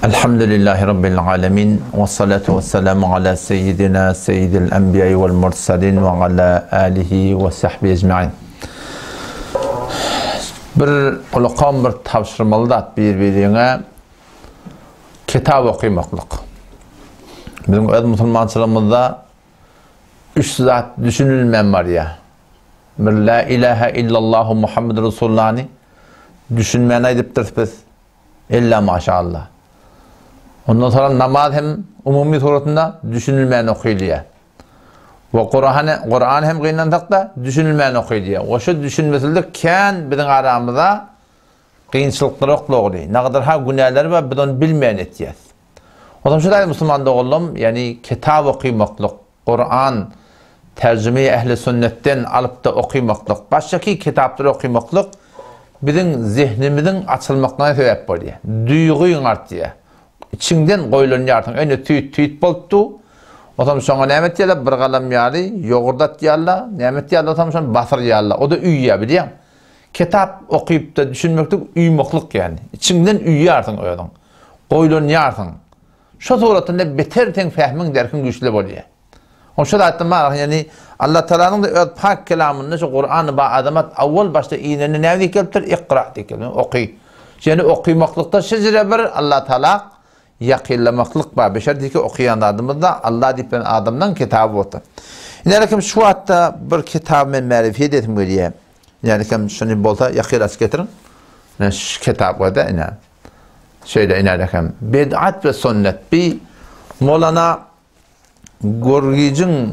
Elhamdülillahi Rabbil alemin. Ve salatu ve selamu ala seyyidina seyyidil enbiya'i vel mursalin ve ala alihi ve sahbihi ecmain. Bir ulakam bir tabşyrmaly zat bir-biriňe kitap okymaklyk. Biziň öz musulmançylygymyzda üç zat düşünilmän barýar. Bir la ilahe illallahu Muhammed Resulullahny düşünmän aýdypdyrys biz. Ella maşallah. Ondan soňra namaz hem umumy suratynda düşünilmän okylýar. We Kur'an Kur'an hem gynansak-da düşünilmän okylýar. We şu düşünmesizlik kän biziň aramyza kynçylyklar oklagly. Nagadar ha günäler bar, biz ony bilmän etýäs. Onsoň şu taýda musulman doganlarym, ýagny kitap okymaklyk, Kuran terjime-i ehli sünnetden alyp-da okymaklyk, başgaky kitaplary okymaklyk biziň zehnimiziň açylmaklygyna sebäp bolýar. Duýgyň artýar. Içiňden goýlanýarsyň. Ene tüýt tüýt bolupdy. Onsoň şoňa näme etýärler? Bir galam ýaly ýogurt atýarlar. Näme etýärler? Onsoň şony basyrýarlar. O-da üýýär, bilýäň. Kitap okyp-da düşünmeklik uýmaklyk ýagny. Içiňden uýýarsyň özüň. Goýlanýarsyň. Şo suratynda beter seň fehmiň derkiň güýçli bolýar. Ol şo zatdan bar, ýagny Allah Tagalanyň-da öz pak kelamynda şu Kurany ba azamat awwal başda inende näme diýip gelipdir? Ikra diýip gelipdir. Oky. Ýagny okymaklykda şejere bir Allah Tagala ýakynlamaklyk bar. Beşer diýip okaýan zadymyzda Allah diýip bilen adamdan kitaby bolsa. Indi kim şu wagtda bir kitaby men märifi edesim gelýär. Ýagny kim şuny bolsa ýakyn açyp getiriň. Şu kitap bolsa ine. Şeýle iner hem. Bid'at we sünnet bi Molana Gorgijiň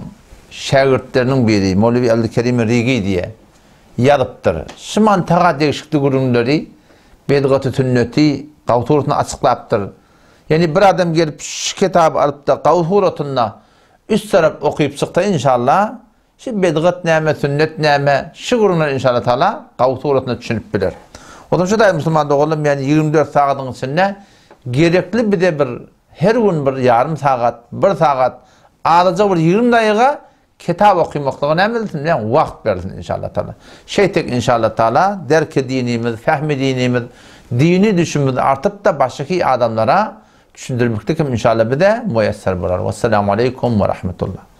şägirtleriniň biri Mowlewi Abdülkerim Rigi diýe ýazypdyr. Şu mantaga degişikli gürrüňleri bidgaty sünneti gaw suratynda açyklapdyr. Ýagny bir adam gelip şu kitaby alypda gaw suratynda üç tarap okyp çyksa inşallah Şu bedgat näme, sünnet näme, şu gürrüňler inşallah taala gawy suratynda düşünip biler. Onsoň şu daýy musulman doganlarym ýani 24 sagadyň içinde gerekli bize bir her gün bir ýarym sagat, bir sagat, azajyk bir 20 daýyga kitap okymaklyga näme edilsin, ýa wagt berilsin inşallah taala. Şeýtek inşallah taala derki dinimiz, fehmi dinimiz, dini düşünimiz artyp da başgaky adamlara düşündirmeklik hem inşallah bize muýesser bolar. Wessalamu aleýkum we rahmetullah.